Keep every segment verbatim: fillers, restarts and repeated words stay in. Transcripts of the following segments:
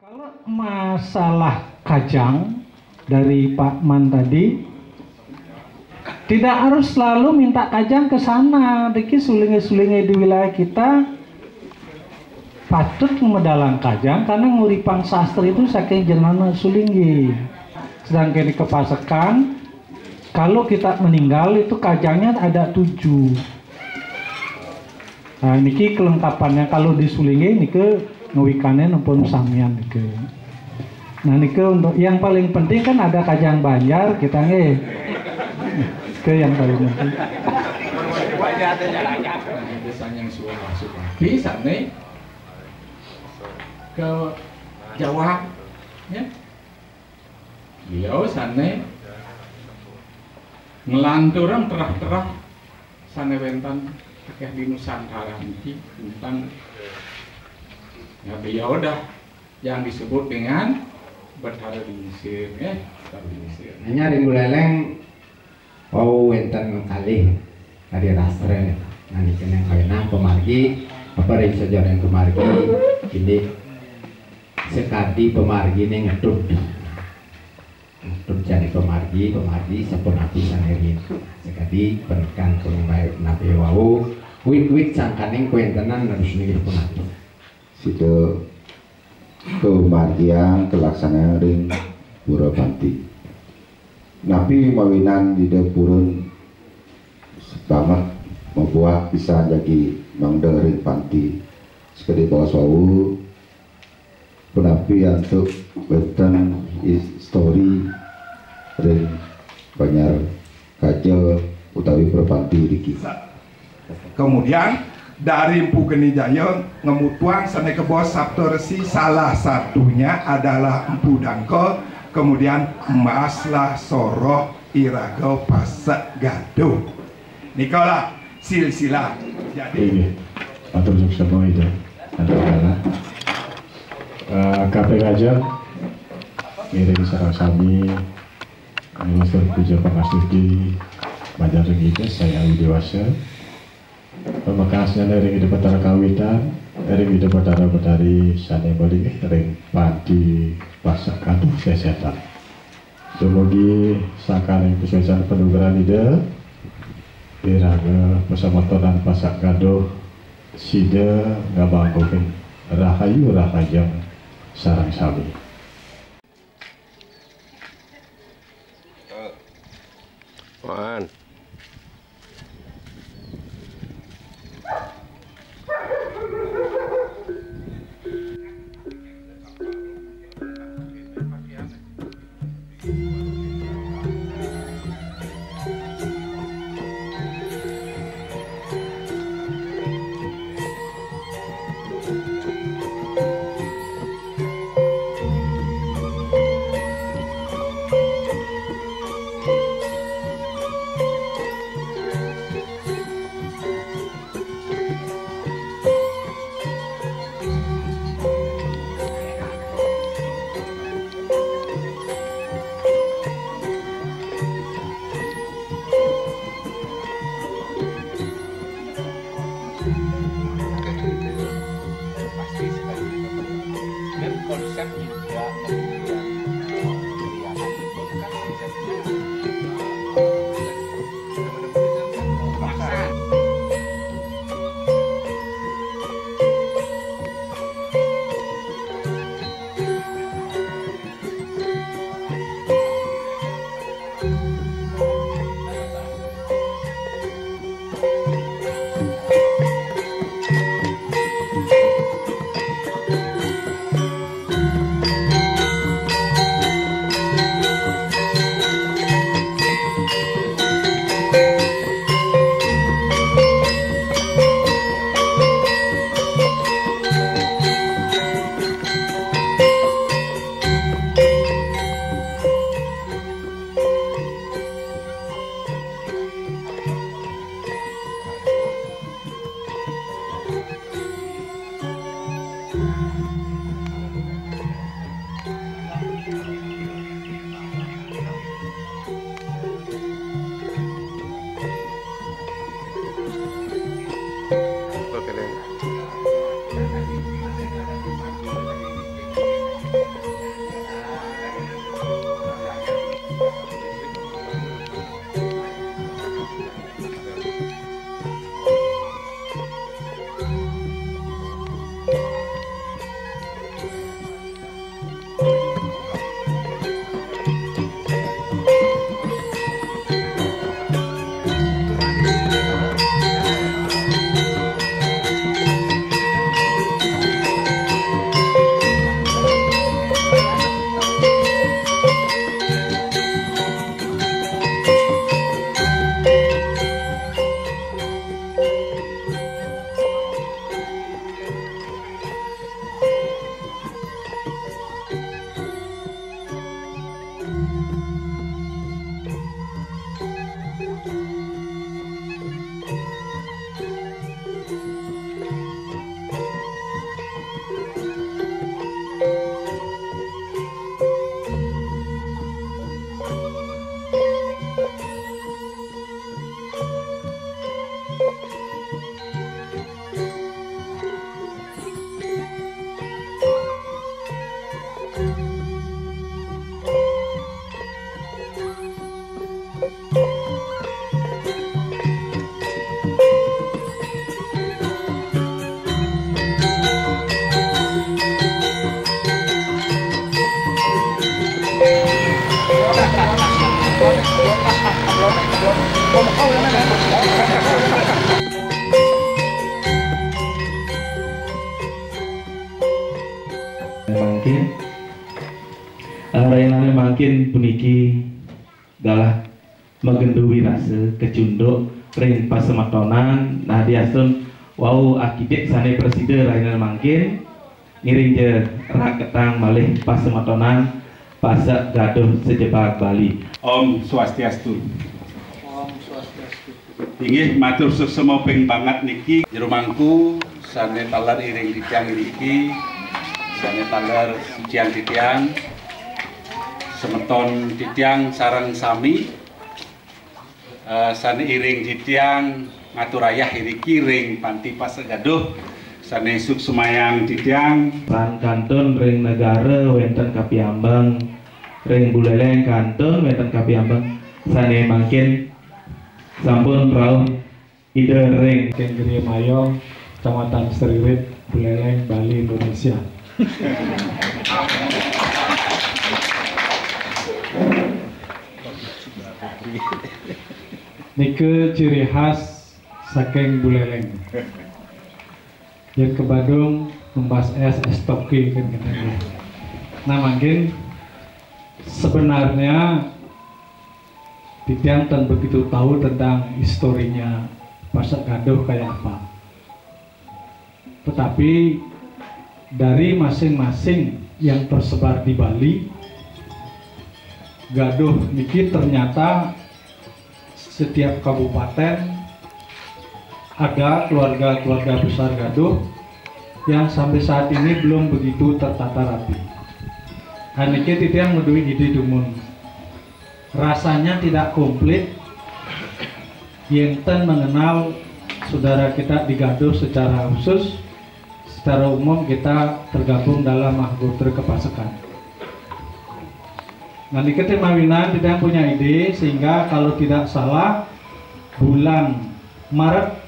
Kalau masalah kajang dari Pak Man tadi, tidak harus selalu minta kajang ke sana. Niki sulinge-sulinge di wilayah kita patut medalang kajang karena nguripang sastra itu saking jenengan sulinge. Sedangkan di Kepasekan, kalau kita meninggal itu kajangnya ada tujuh. Nah, niki kelengkapannya kalau di sulinge niki ngewikane nempun samian niki. Nah, niki untuk yang paling penting kan ada kajang Banjar kita nggih. Ke yang paling penting. Ada sang yang suara suka. Bisa nih ke Jawa, ya. Beliau sane ngelanturang terah-terah sane wenten akeh di Nusantara niki tentang, ya, beliau dah yang disebut dengan Betara di Mesir, ya, Betara di Mesir. Hanya ring Buleleng wau wenten kalih kadi rastra niki kawinang pamargi, apa ring sajeroning pamargi indik sakadi pamargine ngetud. Ngetud jani pamargi, pamargi sapunapi sane riin. Sakadi panekan pangimbai napi wau, wit-wit sangkaning kawentenan harus nggih punapi. Sida kamargiang kalaksanaan ring Pura Panti. Napi mawinan Ida purun banget mabuat pisan jagi mangda ring panti. Sakadi baos wau, punapi antuk wenten is-, story ring Banjar Kaja utawi Pura Panti niki. Kemudian dari Empu Geni Jaya ngemutuang sane kebos Sapta Resi, salah satunya adalah Empu Dangka, kemudian Maslah Soroh Iraga Pasek Gaduh. Nikalah silsilah. Jadi, inggih. Matur suksma itu. Adalah eh, K P Raja ngiring sareng sami ngluncur puja pangastuti majeng ring Ida Sang Hyang Widhi Wasa. Pamekasnya ring Ida Batara Kawitan, ring Ida Batara Batari sane malinggih ring panti Pasek Gaduh sesetan. Dumugi sangkaning pasuecan panugrahan Ida, iraga pasemetonan Pasek Gaduh sida ngabangguhin rahayu rahajeng sareng sami. Wan. Dan konsep juga memberikan, memberikan konsep Mangkin, eh, rainane mangkin puniki galah magendu wirasa kecunduk ring pasemetonan. Nah, diastun wau akidik sane prasida rainane mangkin, ngiring ja raketang malih pasemetonan Pasak Gaduh Sejebag Bali. Om Swastiastu. Om Swastiastu. Inggih, matur suksma ping banget niki, jero mangku sane taler iring titiang iriki, sane taler sucian titiang, semeton titiang sareng sami, eh, sane iring titiang ngatur ayah iriki ring Panti Pasak Gaduh, sane suksemayang titiang. Lan kantun ring negara wenten kapiambeng, ring Buleleng kantun wenten kapiambeng, sane mangkin sampun rauh Ida ring Kenggeria Mayong, Kecamatan Seririt, Buleleng, Bali, Indonesia. Nika ciri khas saking Buleleng. Yen ke Badung, numbas es, es toke kan katanya. Nah, mangkin sebenarnya titiang tan begitu tahu tentang historinya Pasak Gaduh kayak apa. Tetapi dari masing-masing yang tersebar di Bali, Gaduh niki ternyata setiap kabupaten ada keluarga-keluarga besar Gaduh yang sampai saat ini belum begitu tertata rapi. Nah, niki titiang maduwe ide dumun. Rasanya tidak komplit yen ten mengenal saudara kita di Gaduh secara khusus, secara umum kita tergabung dalam mahgotra kepasekan. Nah, niki mawinan titiang punya ide, sehingga kalau tidak salah, bulan Maret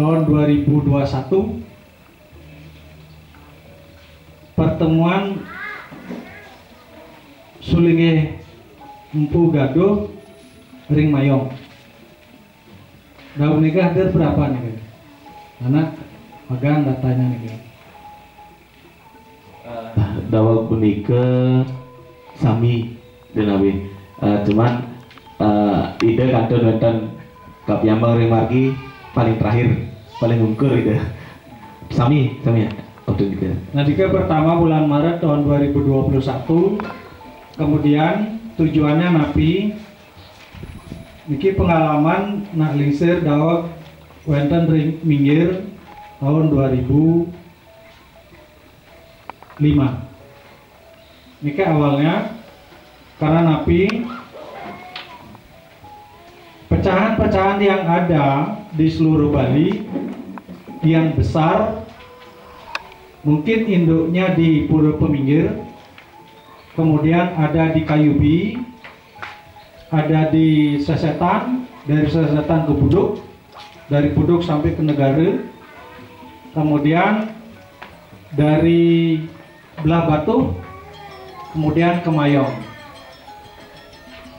tahun dua ribu dua satu, pertemuan sulinggih Empu Gaduh ring Mayong. Daweg nika hadir berapa nika? Anak magang datanya nika. Daweg punika sami, Ida Nabi. Eh, cuman, eh, Ida kantun wenten kapiambeng ring margi paling terakhir, paling ungkur Ida. Sami, sami ya. Waktu gitu. Nah, nika pertama bulan Maret tahun dua ribu dua puluh satu. Kemudian tujuannya napi? Niki pengalaman nak lingsir daweg wenten ring minggir tahun dua ribu lima. Niki awalnya karena napi, pecahan-pecahan yang ada di seluruh Bali yang besar, mungkin induknya di Pura Peminggir, kemudian ada di Kayubi, ada di Sesetan, dari Sesetan ke Buduk, dari Buduk sampai ke Negara, kemudian dari Belah Batu, kemudian ke Mayong.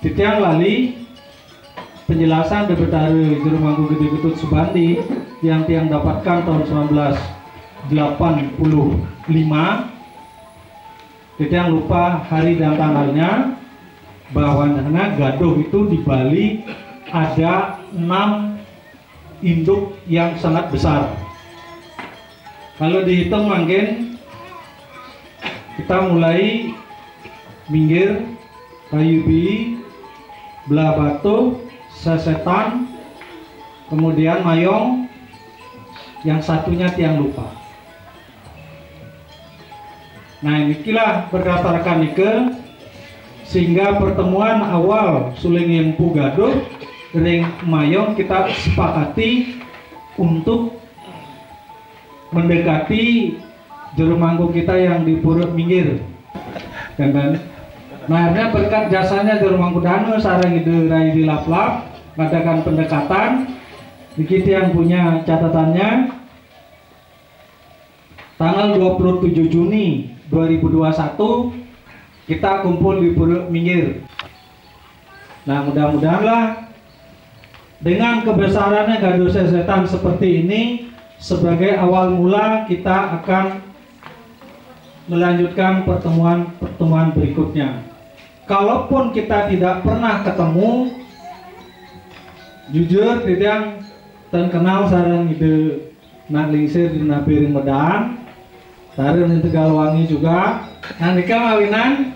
Titiang lali penjelasan dari Betara Jero Mangku Gede Ketut Subandi yang tiang dapatkan tahun sembilan belas delapan puluh lima. Titiang lupa hari dan tanggalnya, bahwa Gaduh itu di Bali ada enam induk yang sangat besar. Kalau dihitung mangkin, kita mulai minggir, Kayubi, Belah Batu, Sesetan, kemudian Mayong, yang satunya tiang lupa. Nah, inilah berdasarkan nika, sehingga pertemuan awal suling Empu Gaduh ring Mayong kita sepakati untuk mendekati jero mangku kita yang di Pura Minggir. Kan, kan? Nah, akhirnya berkat jasanya jero mangku danu sareng Ida Rai di Laplap mengadakan pendekatan. Niki yang punya catatannya, tanggal dua puluh tujuh Juni dua ribu dua satu kita kumpul di Pura Minggir. Nah, mudah-mudahanlah dengan kebesarannya gaduh sesetan seperti ini, sebagai awal mula kita akan melanjutkan pertemuan-pertemuan berikutnya. Kalaupun kita tidak pernah ketemu, jujur, tidak terkenal sareng ide nak lingsir di Nabi Medan, sareng di Tegalwangi juga. Nah, nika mawinan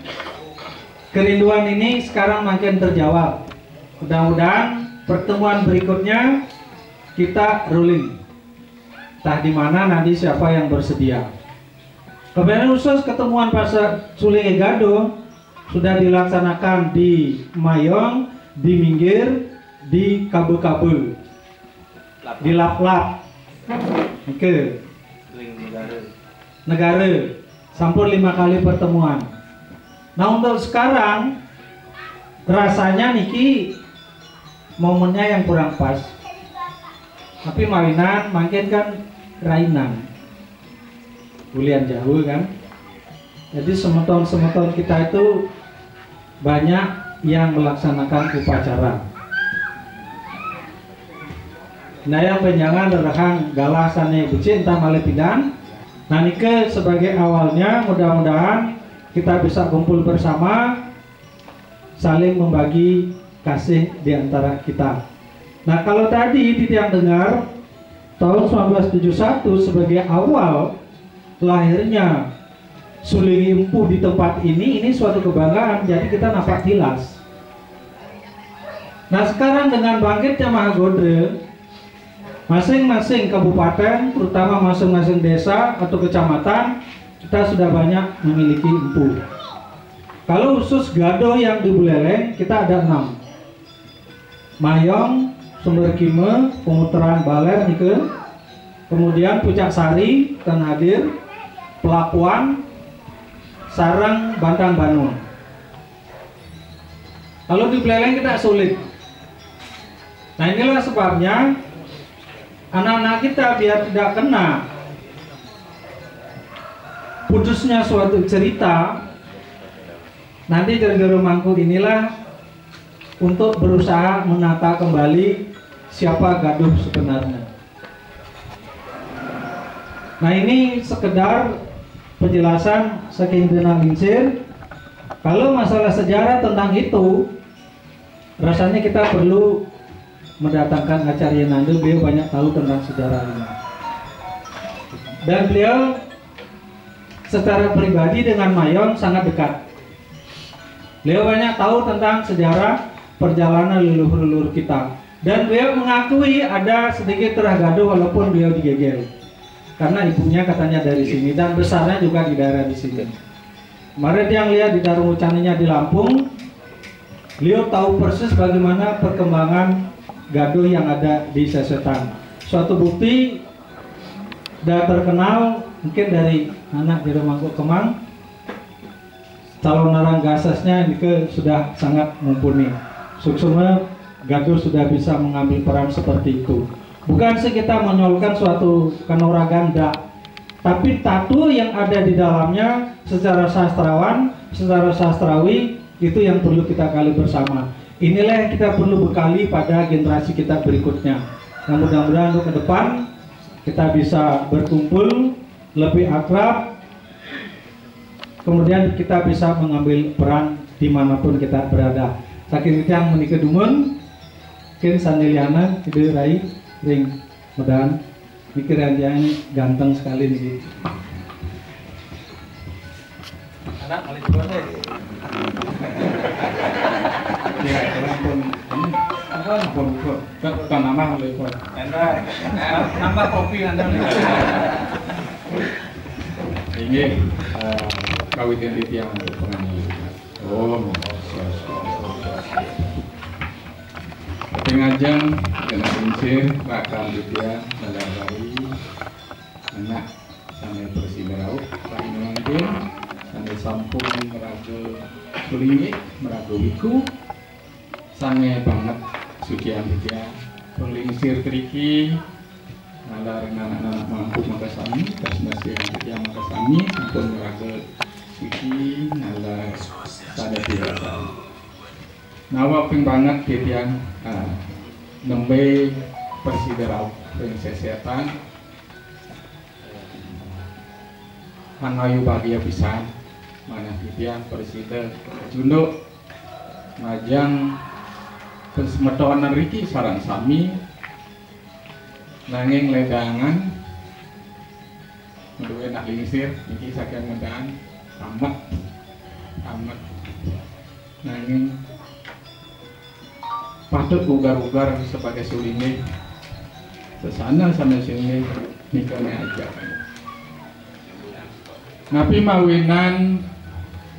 kerinduan ini sekarang makin terjawab. Mudah-mudahan pertemuan berikutnya kita rolling. Entah di mana nanti siapa yang bersedia. Kemudian khusus ketemuan pasar Sulingi Gaduh sudah dilaksanakan di Mayong, di Minggir, di Kabe-Kabe, di Lap-Lap. Oke. Negara. Sampun lima kali pertemuan. Nah, untuk sekarang rasanya niki momennya yang kurang pas. Tapi mawinan mangkin kan rainan. Ulian jauh kan. Jadi semeton-semeton kita itu banyak yang melaksanakan upacara. Nah, yang penjangan rerehang galah sane becik entah malih pidan. Nah, nike sebagai awalnya, mudah-mudahan kita bisa kumpul bersama, saling membagi kasih di antara kita. Nah, kalau tadi titiang dengar, tahun sembilan belas tujuh satu sebagai awal lahirnya Sulingi Empu di tempat ini, ini suatu kebanggaan. Jadi kita nampak tilas. Nah, sekarang dengan bangkitnya Mahagodre, masing-masing kabupaten, terutama masing-masing desa atau kecamatan, kita sudah banyak memiliki empu. Kalau khusus gaduh yang di Buleleng, kita ada enam. Mayong, Sumber Kime, Pemutaran Baler nike, kemudian Pucak Sari, Tan Hadir, Pelapuan, sareng Bantan Banun. Kalau di Buleleng kita sulit. Nah, inilah sebabnya anak-anak kita biar tidak kena putusnya suatu cerita, nanti jero-jero mangku inilah untuk berusaha menata kembali siapa gaduh sebenarnya. Nah, ini sekedar penjelasan saking Dena Lingsir. Kalau masalah sejarah tentang itu, rasanya kita perlu mendatangkan Acarya Nanda, beliau banyak tahu tentang sejarah ini. Dan beliau secara pribadi dengan Mayong sangat dekat. Beliau banyak tahu tentang sejarah perjalanan leluhur-leluhur kita. Dan beliau mengakui ada sedikit terah gaduh walaupun beliau digegel. Karena ibunya katanya dari sini dan besarnya juga di daerah di sini. Kemarin yang lihat di Darung Ucaninya di Lampung, beliau tahu persis bagaimana perkembangan gaduh yang ada di Sesetan. Suatu bukti dan terkenal mungkin dari anak di Rumah Kemang, calon narang gasasnya ini ke sudah sangat mumpuni. Suksma gaduh sudah bisa mengambil peran seperti itu. Bukan sih kita menyolkan suatu kanoragan, ndak. Tapi tato yang ada di dalamnya secara sastrawan, secara sastrawi, itu yang perlu kita kali bersama. Inilah yang kita perlu bekali pada generasi kita berikutnya. Nah, mudah-mudahan untuk ke depan kita bisa berkumpul lebih akrab, kemudian kita bisa mengambil peran dimanapun kita berada. Saking itu yang menikah dumun, mungkin saneliana, ide rai, ring, mudahan mikir yang ganteng sekali nih. Anak, mulai duluan deh. Ya, ampun. Ampun, ampun. Bukan, bukan nama, mulai duluan. Nambah kopi, Anda. Ini, eh, kawitin titiang untuk penganjali. Oh, tapi ngajeng kena pincir, rakan titiang, dalam hari, anak, sampai bersih berau, paling mungkin, sampai sampun meraga Sulingi, meraga Wiku, sange banget sucian titiang. Sulingi sir triki, ngalar anak-anak mampu makasami, tas nasir titiang makasami, sampun meraga suci, ngalar pada biasa. Nawa ping banget titiang, ah, nembe prasida rauh ring sesetan. Hangayu bagia pisan manah titiang prasida junduk majeng pasemetonan riki sareng sami. Nanging ledangan, madué nak lingsir niki saking Medan, tamet. Tamet. Nanging patut ugar-ugar sebagai sulinggih. Sesana sami sulinggih nika ajak. Napi mawinan,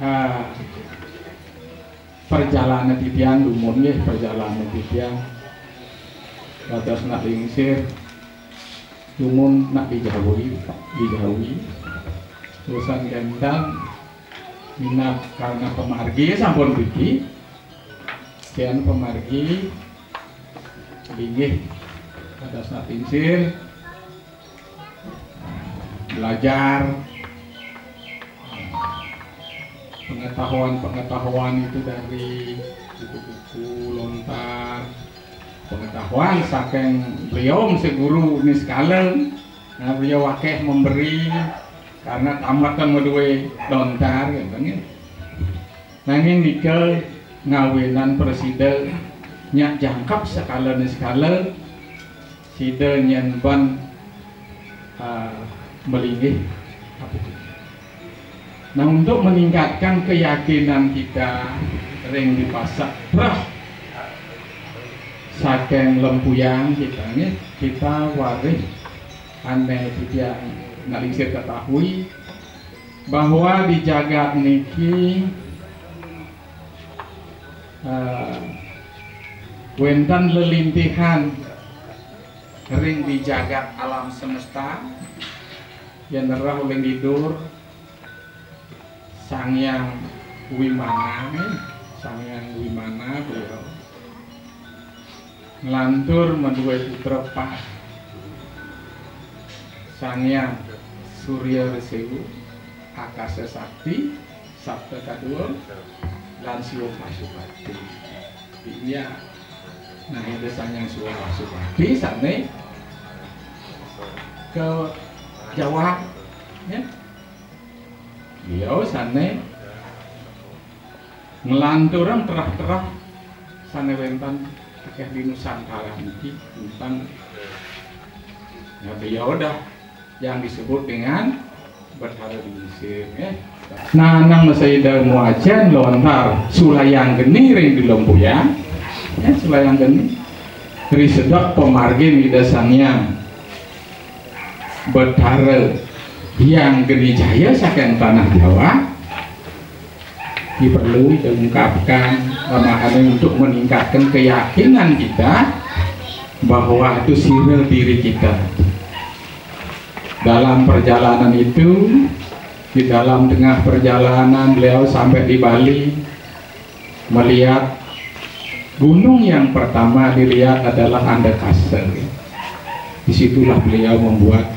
ah, perjalanan titiang dumun nggih, perjalanan titiang dados nak lingsir, dumun nak di Jawi, di Jawi. Urusan gentang minab karena pamargi sampun riki, kian pamargi linggih dados nak lingsir, belajar pengetahuan-pengetahuan itu dari buku-buku lontar, pengetahuan saking beliau masih guru niskala. Nah, beliau akeh memberi karena tamat kan madué lontar gitu kan. Nanging nika ngawinan prasida nyak jangkep sekala niskala sida nyén ban, ah, malinggih. Nah, untuk meningkatkan keyakinan kita ring dipasek prah saking Lempuyang kita nggih, kita warih ané titiang nak lingsir ketahui bahwa di jagat niki, eh, wénten lelintihan ring di jagat alam semesta, yén rereh uling tidur, Sang Hyang Wimana, eh, Sang Hyang Wimana beliau nglantur madué putra pat. Sang Hyang Surya Resewu, Akasa Sakti, Sapta Kadua, lan Siwa Pasupati. Iya. Nah, itu Sang Hyang Siwa Pasupati sané ke Jawa, ya. Beliau sané nglanturang terah-terah sané wénten akeh di Nusantara niki tentang, ya, beliau dah yang disebut dengan Betara Lingsir, ya. Nah, nang masih ada muacan lontar sulayang geni ring di Lempuyang, ya, sulayang geni. Ri sedek pamargin Ida Sang Hyang Betara Hyang Geni Jaya saking tanah Jawa. Ini perlu kita ungkapkan, pemahaman untuk meningkatkan keyakinan kita bahwa itu sirah diri kita. Dalam perjalanan itu, di dalam tengah perjalanan beliau sampai di Bali, melihat gunung yang pertama dilihat adalah Andakasa. Disitulah beliau membuat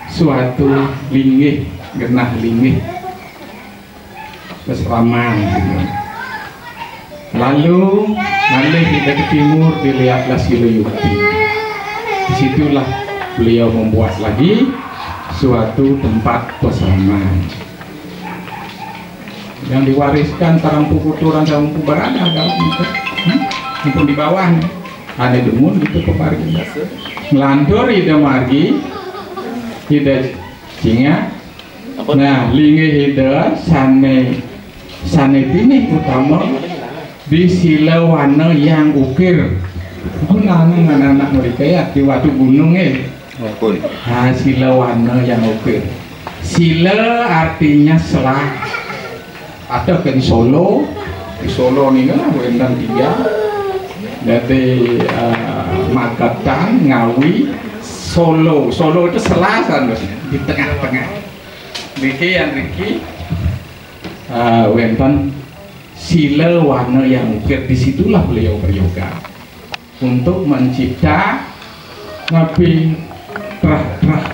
suatu linggih, genah linggih, pasraman gitu. Lalu ngalih ke timur, dilihatlah Sila Yukti. Disitulah beliau membuat lagi suatu tempat pasraman yang diwariskan sareng puputuran sareng puputuran ada gitu. Hmm? Mumpung di bawah nih. Ada dumun gitu pamargi. Nglantur Ida margi, Ida singgah. Nah, linggih Ida sané, sané pinih utama di Silawana Yang Ukir. Gunane anak-anak mereka ya di Watu Gunung, eh. Pun. Nah, Silawana Yang Ukir. Sila artinya selah. Ada kan Solo, di Solo nih kan wénten tiga. Dari, eh, Magetan, Ngawi, Solo. Solo itu selasan, Mas, di tengah-tengah. Niki yang niki, eh, wénten Silawana Yang Ukir, disitulah beliau beryoga untuk mencipta napi trah-trah,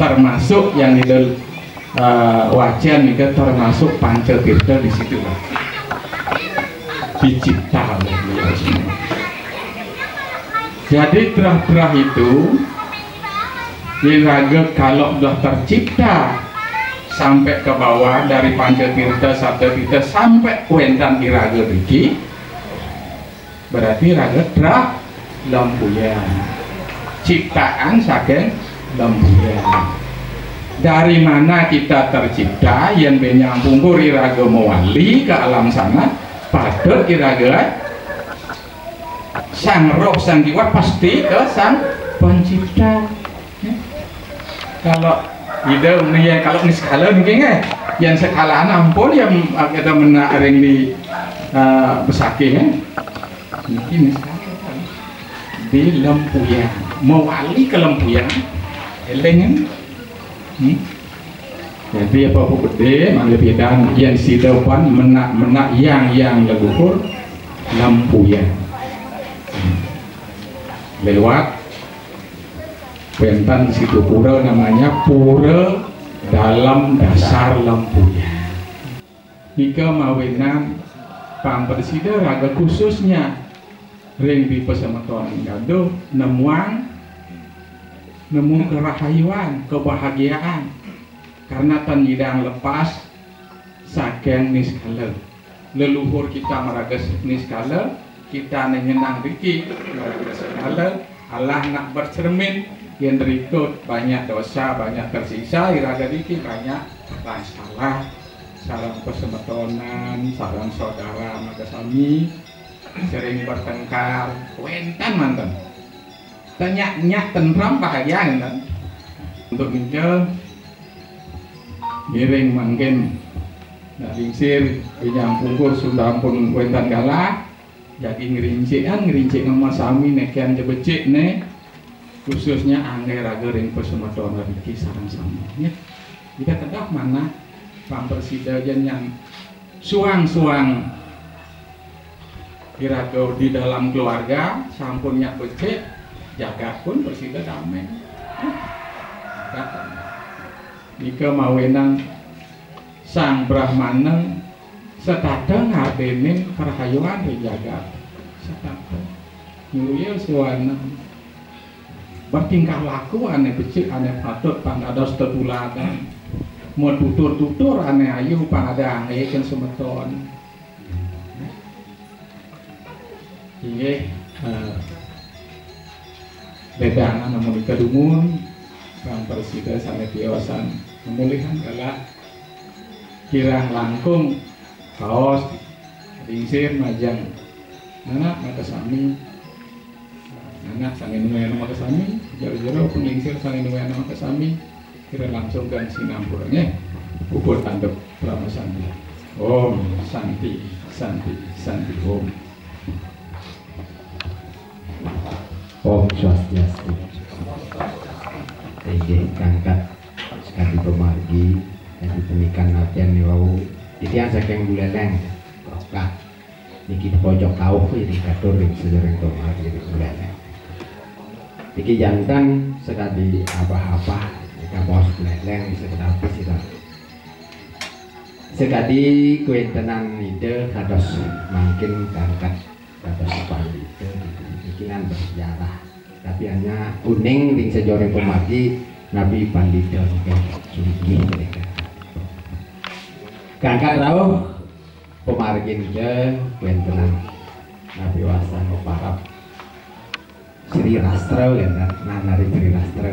termasuk yang Ida, eh, wacan nika termasuk Panca Tirta di situ, Pak. dicipta oleh beliau semua. Jadi terah-terah itu, iraga kalau sudah tercipta sampai ke bawah dari Panca Tirta, Sapta Tirta sampai kuentan iraga driki, berarti iraga terah lempuyan. Ciptaan saking lempuyan. Dari mana kita tercipta? Yen benjang pungkur iraga mawali ke alam sana, patut iraga sang roh, sang jiwa pasti ke sang pencipta. Kalau ida uni, kalau niskala niki nggih, yen sekala ampun ya kita menak ring di eh, besakih ya. Niki niskala. Di lempuyan, mawali ke lempuyan, eling. Hmm? Jadi apa-apa gede, mangga pidan, yen sida pan menak-menak yang, yang leluhur, lempuyan. Hmm. Lewat wénten sida pura namanya Pura Dalem Dasar Lempuyan. Nika mawinan pang prasida raga khususnya ring dipasemeton gaduh nemuang, nemu kerahayuan, kebahagiaan. Karena tan nyidang lepas saking niskala. Leluhur kita maraga niskala, kita nyenang diki maraga niskala, alah nak bercermin, yen rikut banyak dosa, banyak tersiksa, iraga diki banyak masalah. Sareng pasemetonan, sareng saudara makasami, sering bertengkar, wénten manten. Tenyak-nyak tentrem bahagia kan. Untuk nika ngiring mangkin nak lingsir, benjang pungkur sudah pun wénten galah, jadi ngerincikan, ngerincik sama sami nekian jebecik ne, khususnya angge raga ring pasemeton riki sareng sami. Ya. Kita kedah mana pang prasida jen yang suang-suang iraga di dalam keluarga sampun nyak becik, jagat pun prasida damai. Jagat damai. Nika mawinan Sang Brahmana setata ngadenin kerahayuan ring jagat. Setata. Nyuya suwana. Bertingkah laku ane becik, ane patut pang dados tetuladan. Matutur-tutur ane ayu pang ada angge ken semeton. Inggih, eh, ledangan amunika dumun, pang prasida sane tiosan, pemulihan galah kirang langkung kaos lingsir majeng anak makasami, anak sane nuwena makasami, jero-jero panglingsir sane nuwena makasami, kira langsung kan sinampura nggih. Puput tanduk Parama Santi. Om Santi, Santi, Santi Om. Om Swastiastu. Inggih, kangkat sekadi pamargi, kadi panikan abdi wau, titiang saking Buleleng. Rokat. Niki di pojok kauh, niki katur ring sadurung pamargi ring Buleleng. Niki janten sekadi abah-abah, nika bos Buleleng, sekedar presiden. Sekadi kawéntenan Ida kados mangkin kangkat dados pandita, niki lan bersejarah. Tapi hanya uning ring sajeroning pamargi napi pandita nggih sulinggih mereka. Kangkat rauh pamargi niki kawéntenan napi wastan maparab Sri Rastra, ya, nah, nah, nari Sri Rastra.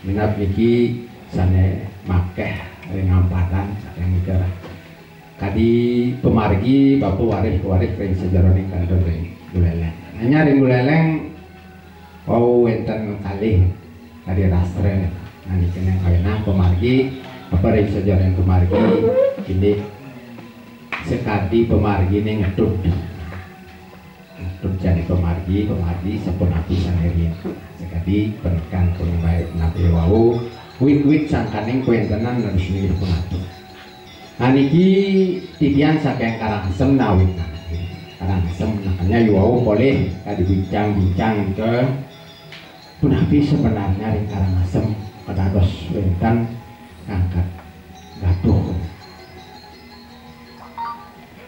Minab niki sane makeh ring ampadan saking nika. Kadi pamargi bapa warih-warih ring sajeroning kantun ring Buleleng. Hanya ring Buleleng wau wénten kalih kadi rastra. Nah, niki ning kawenang pamargi, apa ring sajeroning pamargi, indik sekadi pamargine ngetud. Duk jani pamargi, pamargi sapunapi sane riin. Sakadi panikan pun bae napi wau, wit-wit sangkaning kawéntenan rarisni sapunapi. Nah, niki titiang saking Karangasem nawit nangkil. Karangasem, makanya yu wau polih kadi bincang-bincang ke punapi sebenarnya ring Karangasem kadados wénten ngangkat gaduh.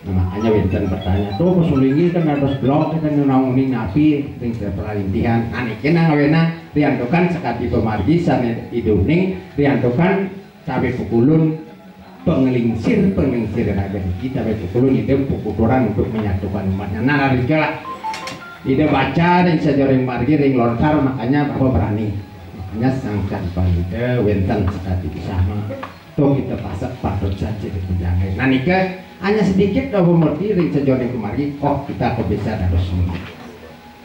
Nah, Hanya wénten pertanyaan, tuh, Mas Ulingi kan dados blok, kita nyunauni napi ring perlintihan. Nah, niki nang wénang riantukan sakadi pamargi sané Ida uning, riantukan cabe pukulun penglingsir, penglingsir raga niki cabe pukulun Ida pukuturan untuk menyatukan umatnya. Nah, rika Ida baca ring sajeroning margi ring lontar, makanya Bapak berani. Makanya sangkan pandita wénten sakadi sama. Tuh kita pasek patut saja dipunjangai. Nah, nika hanya sedikit Bapak merti ring sajeroning pamargi. Oh, kita kok bisa dados semua.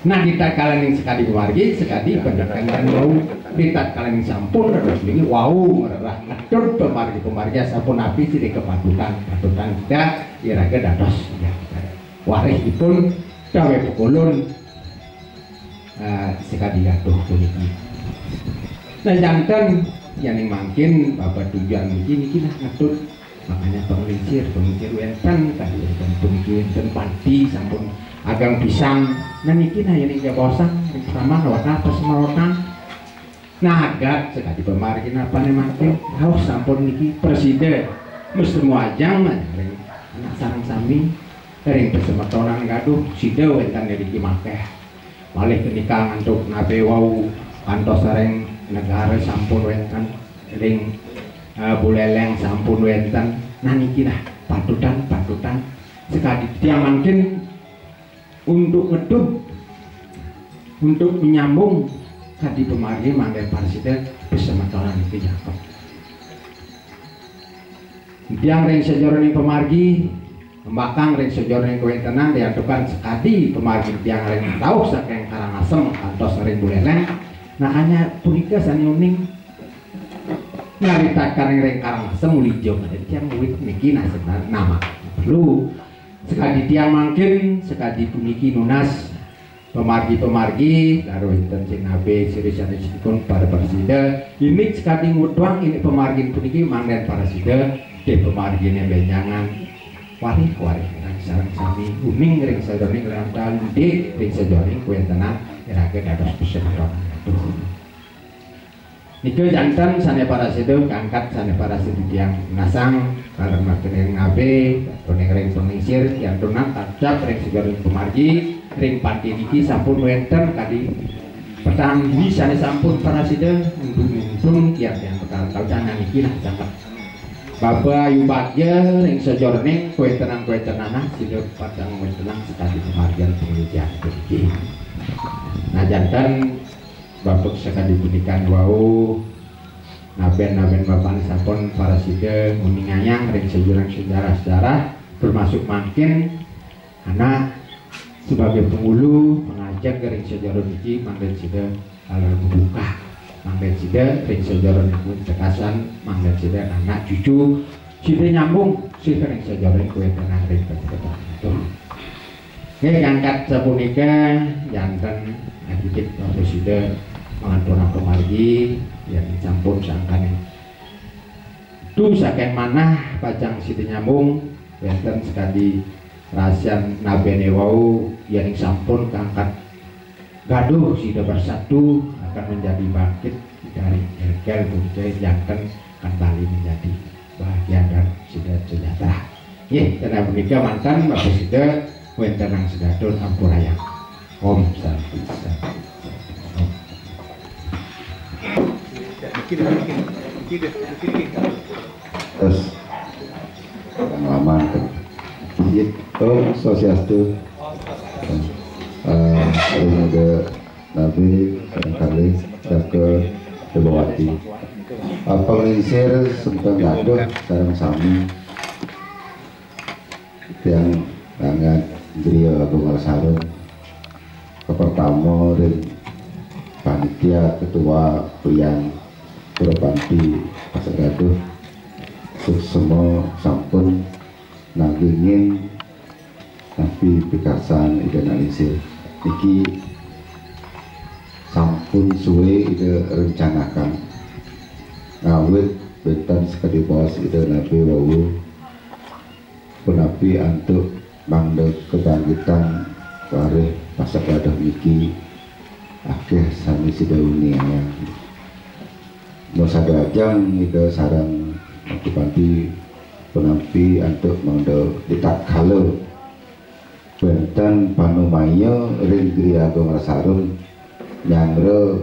Nah, di tatkala ning sakadi pamargi, sakadi pendekatan wau. Di tatkala ning sampun dados niki wau ngrereh ngetud pamargi-pamargi sapunapi sida kapatutan, patutan kita iraga dados ya. Warih ipun cabe pukulun, eh, sakadi atuh puniki. Nah, janten yaning mangkin Bapak tujuan niki, niki nah ngetud. Makanya penglingsir, penglingsir wénten, kadi wénten puniki wénten panti sampun ageng pisan. Nah, niki nah yaning jabaosan ring saman waka pasemerotan. Nah, agat sakadi pamargi napané mangkin rauh sampun niki prasida mesti muajang ring anak sareng sami ring pasemetonan gaduh sida wénten niki makéh. Malih kenikal antuk napi wau kantos ring negara sampun wénten, ring, eh, Buleleng sampun wénten. Nah, niki nah patutan-patutan sakadi tiang mangkin untuk ngetud, untuk menyambung kadi pamargi mangda prasida pasemetonan niki jangkep. Tiang ring sajeroning pamargi, ngembakang ring sajeroning kawéntenan, riantukan sakadi pamargi tiang ring rauh saking Karangasem kantos ring Buleleng. Makanya punika sané uning. Naritakan ring Karangasem uli jam ada tiang murid niki nah sebenarnya nama perlu. Sakadi tiang mangkin, sakadi puniki nunas pamargi-pamargi, lalu wénten sinabe siri sanesipun para prasida, indik sakadi ngutuang indik pamargin puniki mangda prasida, di pamargine benjangan. Warih-warih ring sareng sami uning ring sajeroning ranta ludi ring sajeroning kawéntenan iraga dados pasemetonan. Nika janten sané prasida kangkat sané prasida tiang nasang, kalem makening ngabe, toning ring penglingsir, tiang tunan tancap ring sajeroning pamargi, ring panti niki sampun wénten kadi petanggi sané sampun prasida, untung-untung tiang-tiang petang kaucanan niki nah sanget. Bapa ayu bagya ring sajeroning kawéntenan-kawéntenan nah sida patang wéntenang sakadi pamargian penglingsir niki. Nah, janten Bapa sakadi punika wau, naben-naben bapané sampun prasida nguningayang ring sajeroning sejarah-sejarah, termasuk mangkin anak sebagai pengulu, pengajak ring sajeroning niki mangda sida lalu membuka, mangda sida ring sajeroning tekasan, mangda sida anak cucu sida nyambung sida ring sajeroning kawéntenan ring pasemeton. Nggih, ngangkat sapunika janten adidik prasida manganturan pamargi, yen sampun sangkaning tu saking manah pacang sida nyambung, wénten sakadi rahasian nabene wau, yen sampun kangkat gaduh sida bersatu akan menjadi bangkit dari erkel budaya janten kembali menjadi bahagia dan sida sejahtera. Nggih, tenan punika manten Bapak sida wéntenang sedatur ampurayang. Om Santi, Santi, Santi, Om. Terus, pengalaman. Iya, Om Swastiastu. Eh, ada Nabi, barangkali, Daka Debawati. Apa melingsir sempeng gaduh sareng sami tiang nangan Indria Agung Sareng. Kepertama ring panitia ketua Priang Pura Panti Pasar Gaduh. Suksma sampun nagingin napi pikarsan Ida Nalisir. Niki sampun suwe Ida rencanakan. Ngawit wénten sakadi baos Ida nabe wau, punapi antuk mangda kebangkitan warih Pasar Gaduh niki akeh sami sida uniayang. Masada ajeng Ida sareng Angku Panti punapi antuk mangda di tatkala Wénten panumaya ring Gri Agung Rasarum nyanggra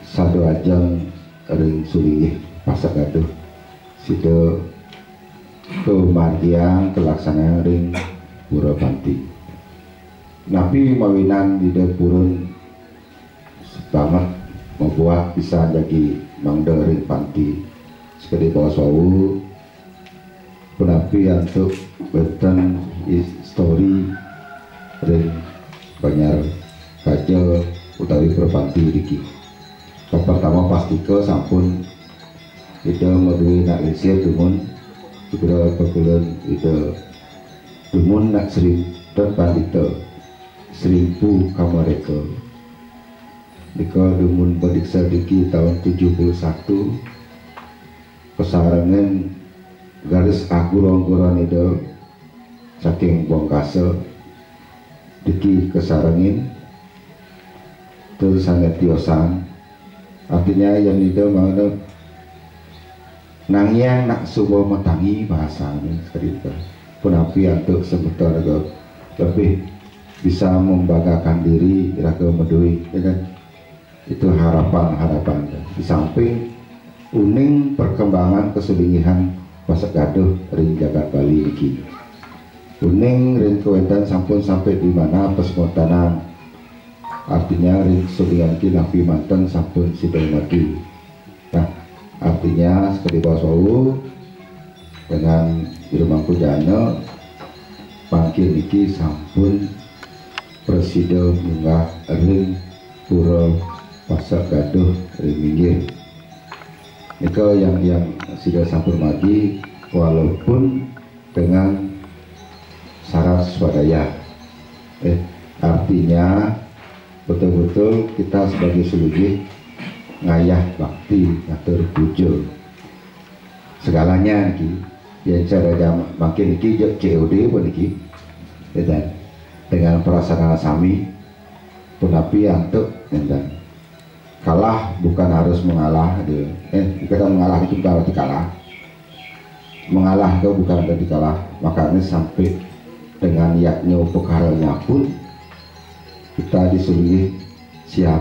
sada ajeng ring sulinggih Pasek Gaduh. Sida kamargiang kalaksanayang ring Pura Panti. Napi mawinan Ida purun banget mabuat pisan jagi mangda ring panti. Sakadi baos wau, punapi antuk wénten istori ring Banjar Kaja utawi Pura Panti niki. Kapertama pastika sampun Ida madué nak lingsir dumun, sugra kakulun Ida dumun nak sri, Pandita Srimpu Kamareka. Nika dumun padiksa niki taun tujuh puluh satu, kasarengin garis agur-aguran Ida saking Bongkasa, niki kasarengin tur sané tiosan. Artinya, yén Ida mangda nangiang nak suba matangi bahasané sakadi nika. Punapi antuk semeton raga lebih bisa membanggakan diri raga madué, ya kan? Itu harapan-harapan. Di samping uning perkembangan kesulinggihan Pasek Gaduh ring jagat Bali niki. Uning ring kawéntenan sampun sampai di mana pasemutanan. Artinya ring kesulinggihan niki napi manten sampun sida margi. Nah, artinya sakadi baos wau, dengan Ida Mangku Jana, mangkin niki sampun prasida munggah ring Pura Pasek Gaduh ring Minggir. Nika yang, yang sida sampun margi, walaupun dengan syarat swadaya. Eh, artinya betul-betul kita sebagai sulinggih ngayah bakti, ngatur puja. Segalanya niki, yén cara jam-, mangkin niki C O D pun niki, ya kan? Dengan perasaan sami, punapi antuk, ya kan? Kalah bukan harus mengalah, dia. Eh, kita mengalah itu bukan berarti kalah. Mengalah itu bukan berarti kalah. Makanya sampai dengan yadnya upakaranya pun kita di sulinggih siap.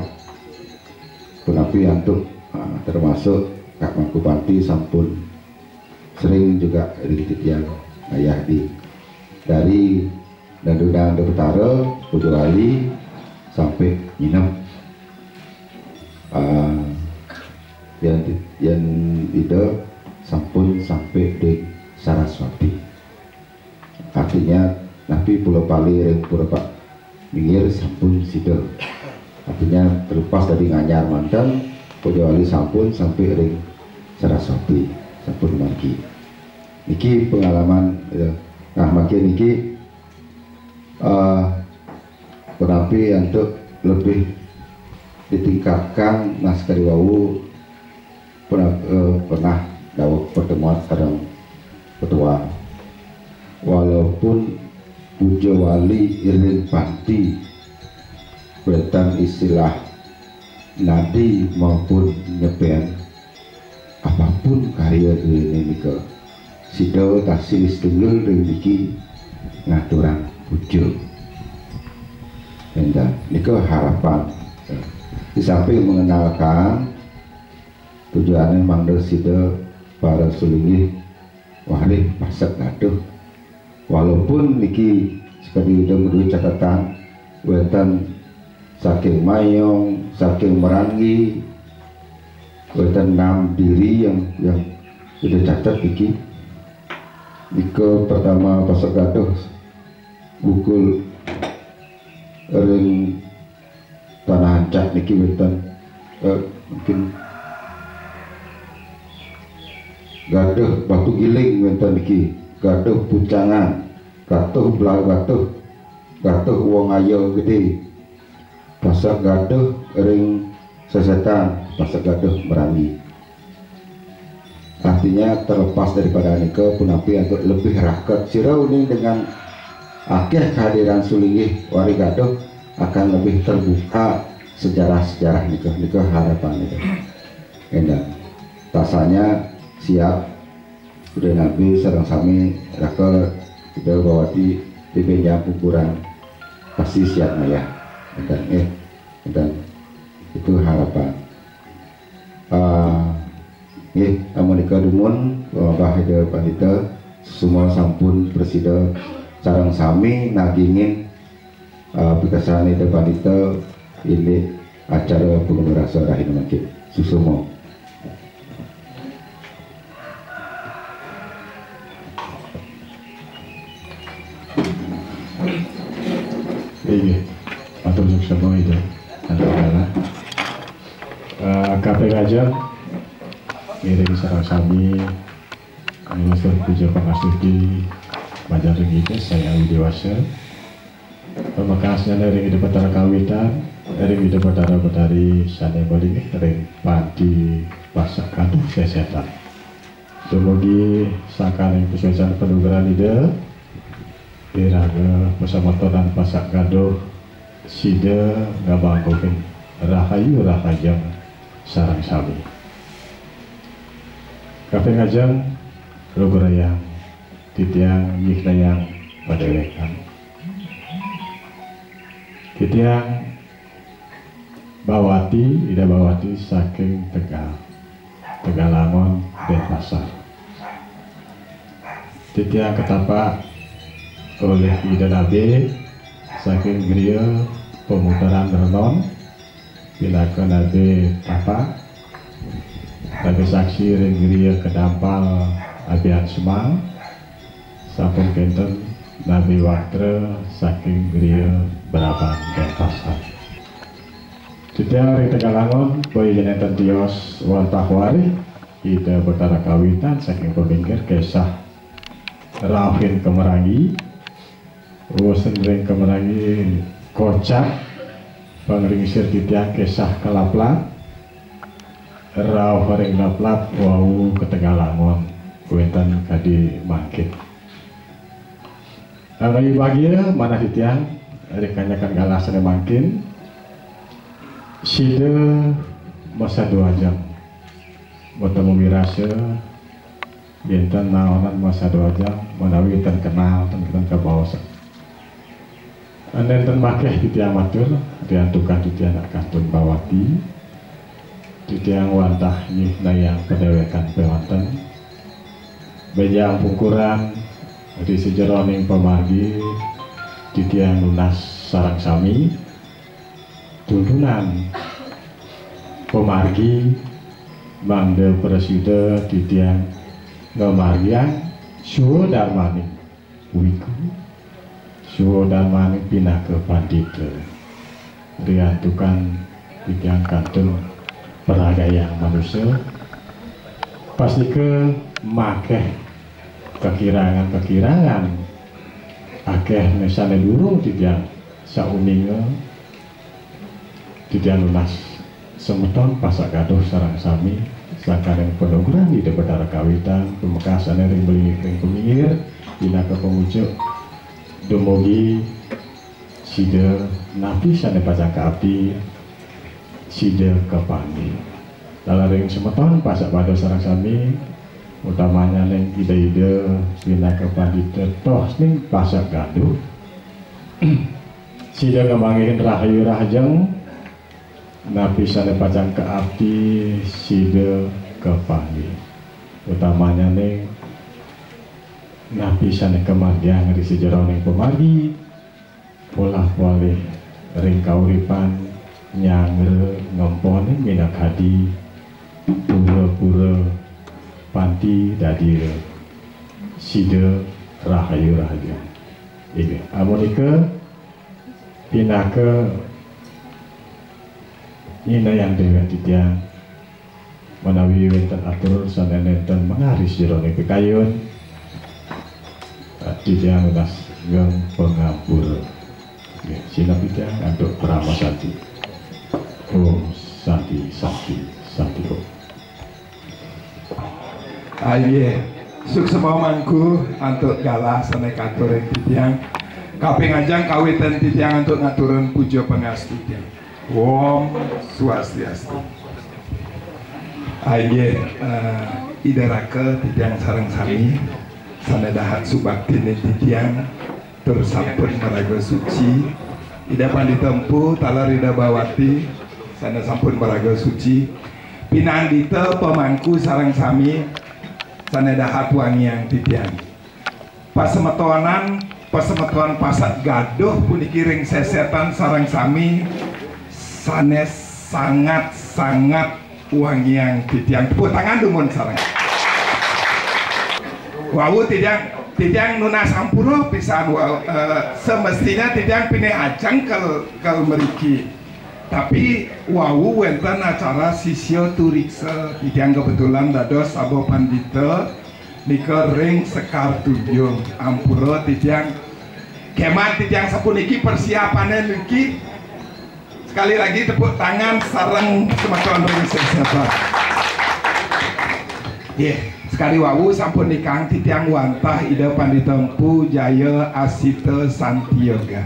Punapi antuk, ah, termasuk Kak Mangku Panti sampun sering juga ring titiang ayah di dari Dadudang Betara, Puja Wali, sampai nginep. Ah, yén, yén Ida sampun sampai di Saraswati. Artinya, napi Pura Pali ring Pura Pak Minggir sampun sida. Artinya, terlepas dari Nganyar manten, Puja Wali sampun sampai ring Saraswati, sampun margi. Niki pengalaman, ya. Nah, mangkin niki, eh, punapi antuk lebih ditingkatkan, nah, sakadi wau pernah, eh, pernah daweg pertemuan sareng petuah. Walaupun Puja Wali ring panti wénten istilah nadi maupun nyepén, apapun karya duéné nika, sida taksih tunggil ring niki ngaturang puja. Éndah, nika harapan. Di samping mengenalkan, tujuané mangda sida para sulinggih warih Pasek Gaduh. Walaupun niki sakadi Ida madué catetan, wénten saking Mayong, saking Meranggi, wénten enam diri yang, yang Ida catet niki. Nika pertama Pasek Gaduh bukul ring Tanah Ancak niki wénten, eh, mungkin Gaduh Batu Giling wénten niki, Gaduh Pucangan, Gaduh Belah Gaduh, Gaduh Wong Ayo Gedé, Pasek Gaduh ring Sesetan, Pasek Gaduh Meranggi. Artinya, terlepas daripada nika, punapi antuk lebih raket sira uning dengan akéh kehadiran sulinggih warih Gaduh, akan lebih terbuka sejarah-sejarah nika. Nika harapan nika. Éndah. Tasanya siap, udah nabi sareng sami raket, kita bawati di bénjang pungkuran pasti siap ngayah. Énten, eh, énten. Itu harapan. Ah, nggih, amunika dumun, Bapak Ida Pandita, semua sampun prasida sareng sami nagingin, ah, pikesan Ida Pandita indik acara Punggung Rasa rahina mangkin. Suksma. Inggih, matur suksma Ida. Alhamdulillah. Eh, kaping ajeng ngiring sareng sami ngluncur puja pangastuti majeng ring Ida Sang Hyang Widhi Wasa. Pamekasnyané ring Ida Batara Kawitan, ring Ida Batara Batari sané malinggih ring panti Pasak Gaduh Sesetan. Dumugi sangkaning pasuécan panugrahan Ida, iraga pasemetonan Pasak Gaduh sida ngamangguhin rahayu rahajeng sareng sami. Kaping ajeng, lugrayang titiang nyihnayang padéwékan. Titiang Bawati, Ida Bawati saking Tegal, Tegalangon, Denpasar. Titiang katapak olih Ida Nabe saking griya Pemutaran Renon, pinaka Nabe Tapak, Nabe Saksi ring griya Kedampal Abian Semang, sampun kénten Nabe Watra saking griya Braban Denpasar. Titiang ring Tegalangon, boya nénten tios wantah warih Ida Batara Kawitan saking pamingkir kesah rauhin ka mamargi, wusan ring ka mamargi kocap panglingsir titiang kesah ka Laplat, rauh ring Laplat wau ka Tegalangon, wénten kadi mangkin. Anggayu bagia manah titiang ring kanyakan galah sané mangkin, sida masadu ajeng, matemu mirasa, yén ten naonan masadu ajeng, menawi ten kenal, ten, ten kabaos. Nénten makéh titiang matur, riantukan titiang nak kantun Bawati, titiang wantah nyihnayang padéwékan kéwanten. Bénjang pungkuran ri sajeroning pamargi titiang nunas sareng sami. Tuntunan pamargi mangda prasida titiang ngamargiang swadarmaning wiku, swadarmaning pinaka pandita. Riantukan titiang kantun paragayang manusa, pastika makéh kakirangan-kakirangan akéh sané durung titiang sauninga, titiang nunas semeton Pasak Gaduh sareng sami, sangkaning panugrahan Ida Batara Kawitan, pamekasné ring malinggih ring pamingkir, pinaka pamucuk, dumugi sida napi sané pacang kaapti, sida kapanggih. Lalaring semeton Pasak Gaduh sareng sami, utamanyaning ida-ida pinaka pandita tohning Pasak Gaduh. Sida ngamanggihin rahayu rahajeng, napi sané pacang kaapti sida kapanggih. Utamanyaning napi sané kamargiang ri sajeroning pamargi, polah polih ring kauripan, nyanggra ngemponin minakadi pura-pura panti dadi sida rahayu rahajeng. Inggih, amunika pinaka nyihnayang déwék titiang, menawi wénten atur sané nénten mangarih sajeroning pikayun, titiang nunas geng pangampura. Nggih, sineb titiang antuk parama santi. Om Santi, Santi, Santi Om. Ah, inggih. Suksma Mangku antuk galah sané katur ring titiang. Kaping ajeng kawitin titiang antuk ngaturang puja pangastuti. Om Swastiastu. Ah, inggih, eh, Ida Raka titiang sareng sami sané dahat subaktinin titiang. Tur sampun maraga suci. Ida Pandita Empu, taler Ida Bawati, sané sampun maraga suci. Pinandita pamangku sareng sami sané dahat wangiang titiang. Pasemetonan, pasemeton Pasek Gaduh puniki ring sesetan sareng sami sané sangat-sangat wangiang titiang. Tepuk tangan dumun sareng. Wau titiang, titiang nunas ampura pisan, wau, eh, semestinya titiang pinih ajeng kal, kal mriki. Tapi wau wénten acara sisya turiksa, titiang kebetulan dados saba pandita nika ring Sekar Tunjung. Ampura titiang, kémah titiang sapuniki persiapané niki. Sekali lagi tepuk tangan sareng semeton ring sesetan. Nggih, sekali wau sampun nikang titiang wantah Ida Pandita Empu Jaya Asita Santiyoga.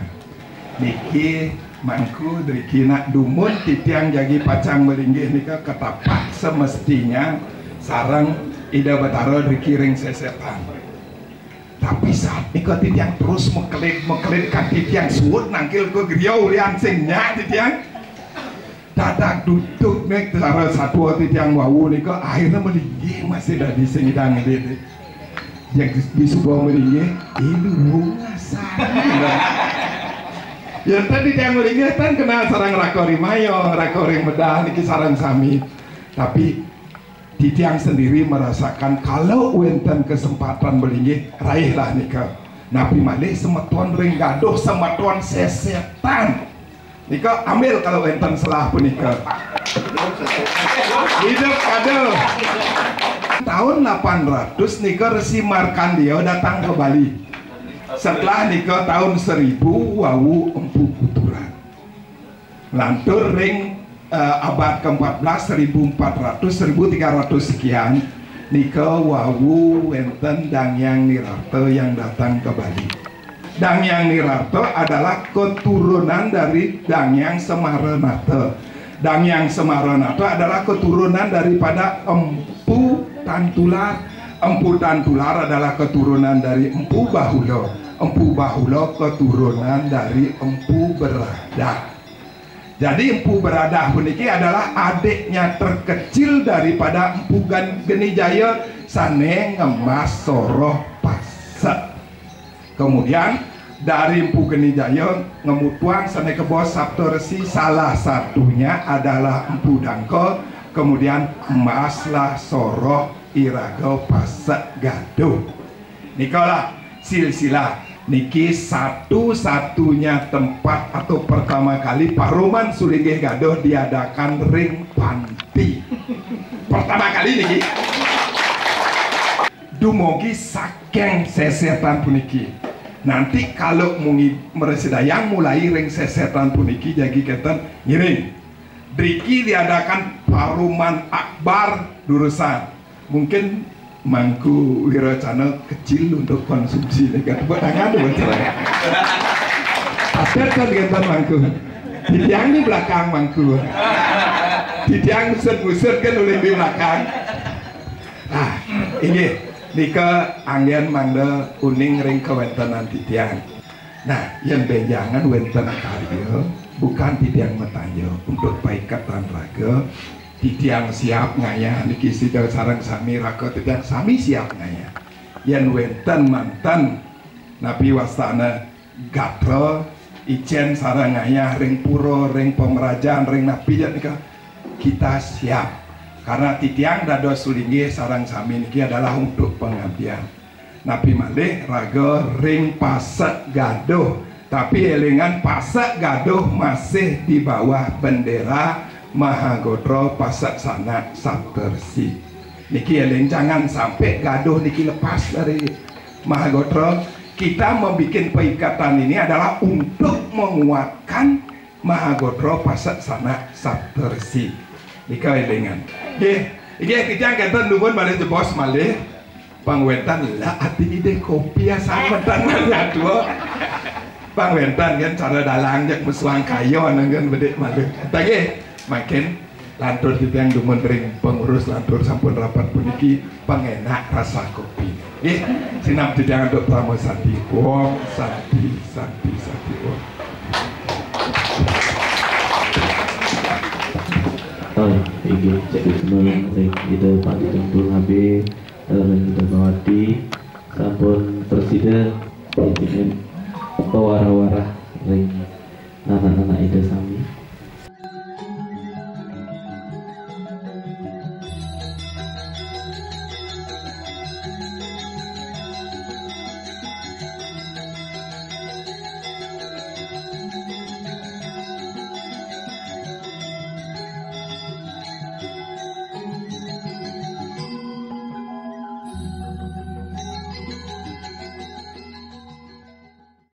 Niki mangku driki nak dumun titiang jagi pacang malinggih nika katapak semestinya sareng Ida Betara driki ring sesetan. Tapi saat nika titiang terus mekelit-mekelit kan titiang suud nangkil ka griya ulian sing nyak titiang. Dadak duduk nek cara satua titiang wau nika akhirnya melinggih masih dadi sing idang ngedit. Yang disuba melinggih, ilu ngasan. Ya tadi tiang melinggih tan kenal sarang raka rimayo, raka ring medah niki sarang sami. Tapi titiang sendiri merasakan kalau wénten kesempatan melinggih, raihlah nika. Napi malih semeton ring gaduh, semeton sesetan. Nika ambil kalau wénten selah punika. Hidup kada. Tahun delapan ratus nika Resi Markandeya datang ke Bali. Setelah nika tahun seribu wau Empu Kuturan. Lantur ring, eh, abad keempat belas, seribu empat ratus, seribu tiga ratus sekian, nika wau wénten Dang Hyang Nirarta yang datang ke Bali. Dang Hyang Nirarta adalah keturunan dari Dang Hyang Semaranata. Dang Hyang Semaranata adalah keturunan daripada Empu Tantular. Empu Tantular adalah keturunan dari Empu Bahula. Empu Bahula keturunan dari Empu Beradah. Jadi Empu Beradah puniki adalah adiknya terkecil daripada Empu Gan-, Geni Jaya sané ngemas soroh pasek. Kemudian dari Empu Geni Jaya ngemutuang sané kebos Sapta Resi, salah satunya adalah Empu Dangka, kemudian emaslah soroh iraga Pasek Gaduh. Nikalah silsilah niki satu-satunya tempat atau pertama kali Paroman Sulinggih Gaduh diadakan ring panti. Pertama kali niki. Dumugi saking sesetan puniki. Nanti kalau mungi meresidayang mulai ring sesetan puniki jagi kenten ngiring. Driki diadakan Paroman Akbar Durusan. Mungkin Mangku Wiracana kecil untuk konsumsi nih kan. Tepuk tangan buat saya. Padat kan kenten Mangku. Titiang di belakang Mangku. Titiang ngusut-ngusut kan uling di belakang. Ah, inggih, nika anggén mangda uning ring kawéntenan titiang. Nah, yén bénjangan wénten karya, bukan titiang matanja untuk paiketan raga, titiang siap ngayah niki sida sareng sami raka titiang sami siap ngayah. Yén wénten manten napi wastana gatra, icén sareng ngayah ring pura, ring pamrajan, ring napi ja nika, kita siap. Karena titiang dados sulinggih sareng sami niki adalah untuk pengabdian. Napi malih raga ring Pasek Gaduh. Tapi élingan Pasek Gaduh masih di bawah bendera Mahagotra Pasek Sanak Saptarsi. Niki éling, jangan sampai Gaduh niki lepas dari Mahagotra. Kita membuat perikatan ini adalah untuk menguatkan Mahagotra Pasek Sanak Saptarsi. Nika élingan. Nggih, nggih titiang kenten dumun malih jebos malih. Pang wénten lah ati ide kopi asal wénten malih atua. Pang wénten kan cara dalang jak mesuang kayon kan bedik malih. Tagih, makin lantur titiang dumun ring pengurus lantur sampun rapat puniki pangenak rasa kopi. Nggih, sinambi titiang antuk parama santi. Om Santi, Santi, Santi Om. Oh, inggih, cek wisnu ring Ida Pangéran Durung Habib, ring Ida Mawati, sampun prasida ngiring pawarah-warah ring anak-anak Ida sami.